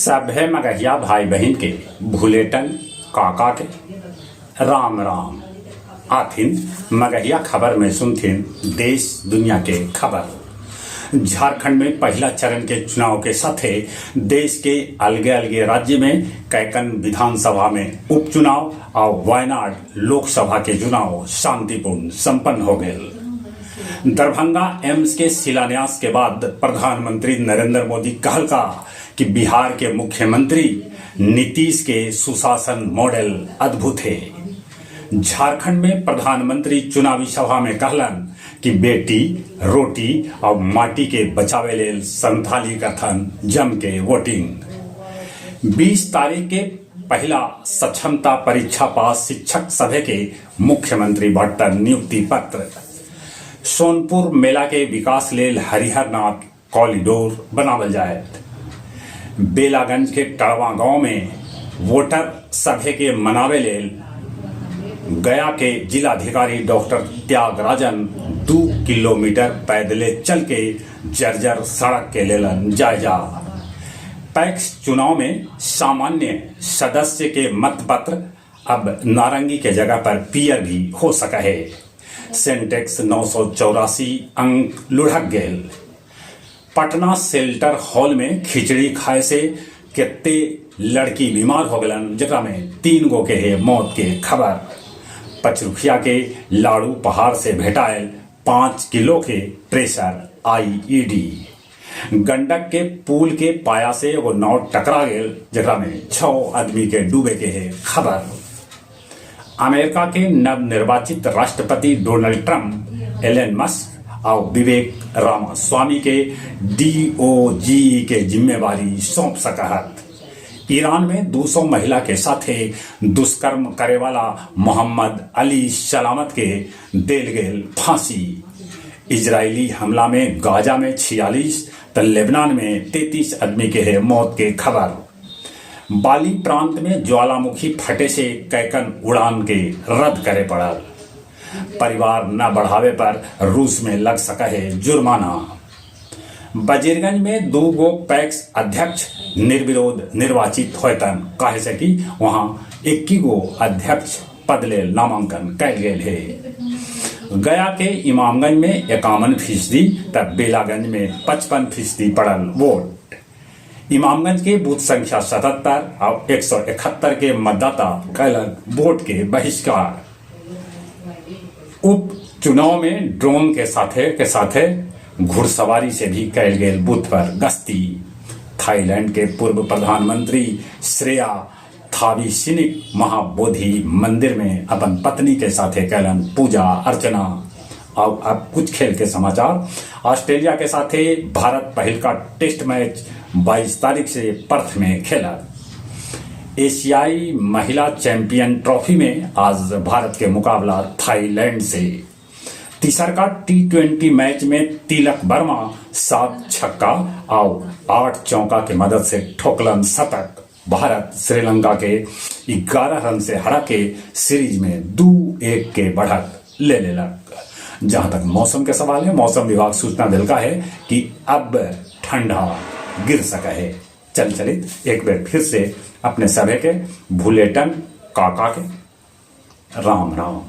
सभे मगहिया भाई बहिन के भुलेटन काका के राम राम। आथिन मगहिया खबर में सुनथिन देश दुनिया के खबर। झारखंड में पहिला चरण के चुनाव के साथे देश के अलगे अलगे राज्य में कैकन विधानसभा में उपचुनाव आउ वायनाड लोकसभा के चुनाव शांतिपूर्ण संपन्न हो गेल। दरभंगा एम्स के शिलान्यास के बाद प्रधानमंत्री नरेंद्र मोदी कहलका कि बिहार के मुख्यमंत्री नीतीश के सुशासन मॉडल अद्भुत हे। झारखंड में प्रधानमंत्री चुनावी सभा में कहलन कि बेटी, रोटी आउ माटी के बचावे लेल संथाली करथन जम के वोटिंग। 20 तारीख के पहिला सक्षमता परीक्षा पास शिक्षक सभे के मुख्यमंत्री बांटतन नियुक्ति पत्र। सोनपुर मेला के विकास लेल हरिहरनाथ कॉरिडोर बनावल जायत। बेलागंज के टड़वा गांव में वोटर सभे के मनावे लेल गया के जिलाधिकारी डॉक्टर त्यागराजन 2 किलोमीटर पैदले चल के जर्जर सड़क के लेलन जायजा। पैक्स चुनाव में सामान्य सदस्य के मतपत्र अब नारंगी के जगह पर पियर भी हो सका है। सेंटेक्स 984 अंक लुढ़क गेल। पटना शेल्टर हॉल में खिचड़ी खाए से केत्ते लड़की बीमार हो गलन, जेकरा में 3 गो के है मौत के खबर। पचरुखिया के लाड़ू पहाड़ से भेटायल 5 किलो के प्रेशर आईईडी। गंडक के पुल के पाया से एगो नाव टकरा गेल, जेकरा में 6 आदमी के डूबे के है खबर। अमेरिका के नवनिर्वाचित राष्ट्रपति डोनाल्ड ट्रंप, एलन मस्क और विवेक रामास्वामी के डीओजी के जिम्मेवारी सौंप सकहत। ईरान में 200 महिला के साथे दुष्कर्म करे वाला मोहम्मद अली सलामत के देल गेल फांसी। इजरायली हमला में गाजा में 46 त लेबनान में 33 आदमी के है मौत के खबर। बाली प्रांत में ज्वालामुखी फटे से कैकन उड़ान के रद्द करे पड़ल। परिवार न बढ़ावे पर रूस में लग सका है जुर्माना। वजीरगंज में 2 गो पैक्स अध्यक्ष निर्विरोध निर्वाचित होयतन, काहे से कि वहां 21 गो अध्यक्ष पद ले नामांकन कैल गेल है। गया के इमामगंज में 51% तब बेलागंज में 55% पड़ल वोट। इमामगंज के बूथ संख्या 77 और 171 के मतदाता कैलन वोट के बहिष्कार। उप चुनाव में ड्रोन के साथे घुड़सवारी से भी कैल गेल बूथ पर गश्ती। थाईलैंड के पूर्व प्रधानमंत्री श्रेया थावीसिनिक महाबोधि मंदिर में अपन पत्नी के साथे कैलन पूजा अर्चना। और अब कुछ खेल के समाचार। ऑस्ट्रेलिया के साथे भारत पहल का टेस्ट मैच 22 तारीख से पर्थ में खेला। एशियाई महिला चैंपियन ट्रॉफी में आज भारत के मुकाबला थाईलैंड से। तीसर का T20 match में तिलक वर्मा 7 छक्का और 8 चौका के मदद से ठोकलन शतक। भारत श्रीलंका के 11 रन से हरा के सीरीज में 2-1 के बढ़त ले लेलक। जहां तक मौसम के सवाल है, मौसम विभाग सूचना दिलका है कि अब ठंडा गिर सका है। चल चलित एक बार फिर से अपने सभे के भुलेटन काका के राम राम।